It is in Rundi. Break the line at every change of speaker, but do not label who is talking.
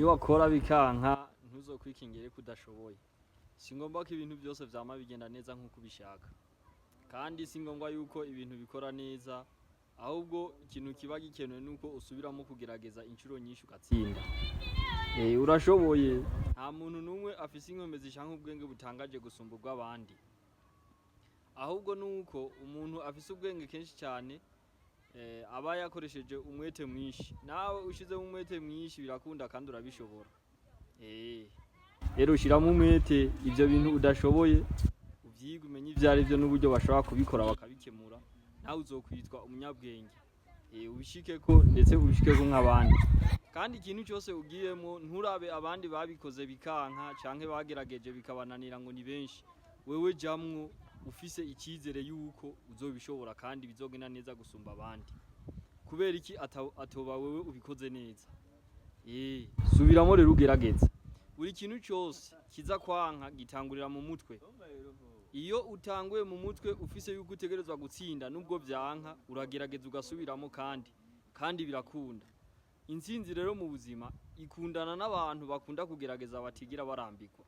Niwakora bikanka, ntuzokwikingire ko udashoboye. Si ngombwa ko ibintu byose vyama bigenda neza nk'uko ubishaka, kandi si ngombwa yuko ibintu bikora neza. Ahubwo ikintu kiba gikenewe nuko usubiramo kugerageza inshuro nyinshi ugatsinda. Urashoboye. Nta muntu n'umwe afise inkomezi canke ubwenge butangaje gusumba ubw'abandi. Ahubwo nuko umuntu afise ubwenge kenshi cyane aba yakoresheje umwete mwinshi. Nawe ushizemo umwete mwinshi birakunda kandi urabishobora. Rero ushiramo umwete, ivyo bintu udashoboye uvyige, umenye ivyo ari vyo n'uburyo bashobora kubikora bakabikemura. Nawe uzokwitwa umunyabwenge. Ubishikeko, ndetse ubishikeko nk'abandi. Kandi ikintu cyose ugiyemo, nturabe abandi babikoze bikanka canke bagerageje bikabananira ngo ni benshi. Wewe jamwo ufise icyizere yuko uzobishobora kandi bizogenda neza gusumba abandi. Kubera iki atoba wewe ubikoze neza? Subiramo rero ugerageze. Buri kintu cyose kiza kwanka gitangurira mu mutwe. Iyo utanguye mu mutwe ufise yuko utegerezwa gutsinda, nubwo vyanka uragerageza ugasubiramo, kandi birakunda. Intsinzi rero mu buzima ikundana n'abantu bakunda kugerageza, batigira barambirwa.